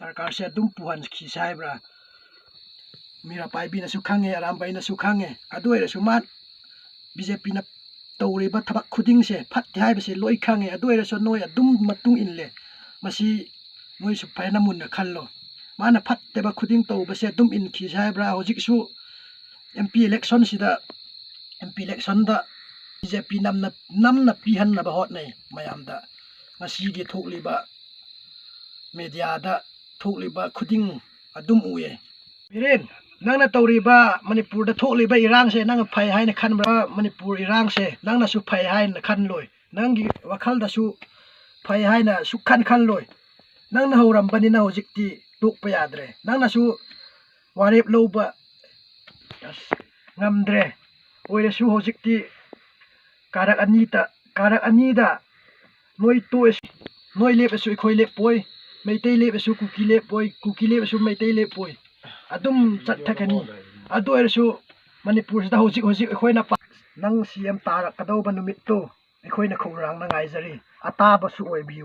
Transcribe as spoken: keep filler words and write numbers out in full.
ꯁꯔꯀꯥꯔꯁꯦ ꯑꯗꯨꯝ ꯄꯨꯍꯟꯈꯤꯁꯦ ꯍꯥꯏꯕ꯭ꯔꯥ? ꯃꯤꯔꯥ ꯄꯥꯏꯕꯤꯅꯁꯨ ꯈꯪꯉꯦ, ꯑꯔꯥꯝꯕꯩꯅꯁꯨ ꯈꯪꯉꯦ꯫ ꯑꯗꯨ ꯑꯣꯏꯔꯁꯨ ꯃꯥ ꯕꯤ ꯖꯦ ꯄꯤꯅ ꯇꯧꯔꯤꯕ ꯊꯕꯛ ꯈꯨꯗꯤꯡꯁꯦ ꯐꯠꯇꯦ ꯍꯥꯏꯕꯁꯦ ꯂꯣꯏ ꯈꯪꯉꯦ꯫ ꯑꯗꯨ ꯑꯣꯏꯔꯁꯨ ꯅꯣꯏ ꯑꯗꯨꯝ ꯃꯇꯨꯡ ꯏꯜꯂꯦ꯫ ꯃꯁꯤ ꯅꯣꯏꯁꯨ ꯐꯖꯅ ꯃꯨꯟꯅ ꯈꯜꯂꯣ꯫ ꯃꯥꯅ ꯐꯠꯇꯕ ꯈꯨꯗꯤꯡ ꯇꯧꯕꯁꯦ ꯑꯗꯨꯝ ꯏꯟꯈꯤꯁꯦ ꯍꯥꯏꯕ꯭ꯔꯥ? ꯍꯧꯖꯤꯛꯁꯨ ꯑꯦꯝ ꯄꯤ ꯏꯂꯦꯛꯁꯟꯁꯤꯗ, ꯑꯦꯝ ꯄꯤ ꯏꯂꯦꯛꯁꯟꯗ ꯕꯤ ꯖꯦ ꯄꯤ ꯅꯝꯅ, ꯅꯝꯅ ꯄꯤꯍꯟꯅꯕ ꯍꯣꯠꯅꯩ ꯃꯌꯥꯝꯗ꯫ ꯉꯁꯤꯒꯤ ꯊꯣꯛꯂꯤꯕ ꯃꯦꯗꯤꯌꯥꯗ ꯊꯣꯛꯂꯤꯕ ꯈꯨꯗꯤꯡ ꯑꯗꯨꯝ ꯎꯏꯌꯦ꯫ ꯕꯤꯔꯦꯟ, ꯅꯪꯅ ꯇꯧꯔꯤꯕ ꯃꯅꯤꯄꯨꯔꯗ ꯊꯣꯛꯂꯤꯕ ꯏꯔꯥꯡꯁꯦ ꯅꯪ ꯐꯩ ꯍꯥꯏꯅ ꯈꯟꯕ꯭ꯔꯥ? ꯃꯅꯤꯄꯨꯔ ꯏꯔꯥꯡꯁꯦ ꯅꯪꯅꯁꯨ ꯐꯩ ꯍꯥꯏꯅ ꯈꯜꯂꯣꯏ꯫ ꯅꯪꯒꯤ ꯋꯥꯈꯜꯗꯁꯨ ꯐꯩ ꯍꯥꯏꯅ ꯁꯨꯛꯈꯟ ꯈꯜꯂꯣꯏ꯫ ꯅꯪꯅ ꯍꯧꯔꯝꯕꯅꯤꯅ ꯍꯧꯖꯤꯛꯇꯤ ꯇꯣꯛꯄ ꯌꯥꯗ꯭ꯔꯦ꯫ ꯅꯪꯅꯁꯨ ꯋꯥꯔꯦꯞ ꯂꯧꯕ ꯑꯁ, ꯉꯝꯗ꯭ꯔꯦ꯫ ꯑꯣꯏꯔꯁꯨ ꯍꯧꯖꯤꯛꯇꯤ ꯀꯥꯔꯛ ꯑꯅꯤꯗ, ꯀꯥꯔꯛ ꯑꯅꯤꯗ ꯅꯣꯏ ꯇꯣꯛꯑꯁꯨ, ꯅꯣꯏ ꯂꯦꯞꯂꯁꯨ ꯑꯩꯈꯣꯏ ꯂꯦꯞꯄꯣꯏ, ꯃꯩꯇꯩ ꯂꯦꯞꯂꯁꯨ ꯀꯨꯀꯤ ꯂꯦꯞꯄꯣꯏ, ꯀꯨꯀꯤ ꯂꯦꯞꯂꯁꯨ ꯃꯩꯇꯩ ꯂꯦꯞꯄꯣꯏ꯫ ꯑꯗꯨꯝ ꯆꯠꯊꯒꯅꯤ꯫ ꯑꯗꯨ ꯑꯣꯏꯔꯁꯨ ꯃꯅꯤꯄꯨꯔꯁꯤꯗ ꯍꯧꯖꯤꯛ ꯍꯧꯖꯤꯛ ꯑꯩꯈꯣꯏꯅ ꯄꯥ-, ꯅꯪ ꯁꯤ ꯑꯦꯝ ꯇꯥꯔꯛꯀꯗꯧꯕ ꯅꯨꯃꯤꯠꯇꯣ ꯑꯩꯈꯣꯏꯅ ꯈꯧꯔꯥꯡꯅ ꯉꯥꯏꯖꯔꯤ꯫ ꯑꯇꯥꯕꯁꯨ ꯑꯣꯏꯕꯤꯌꯨ꯫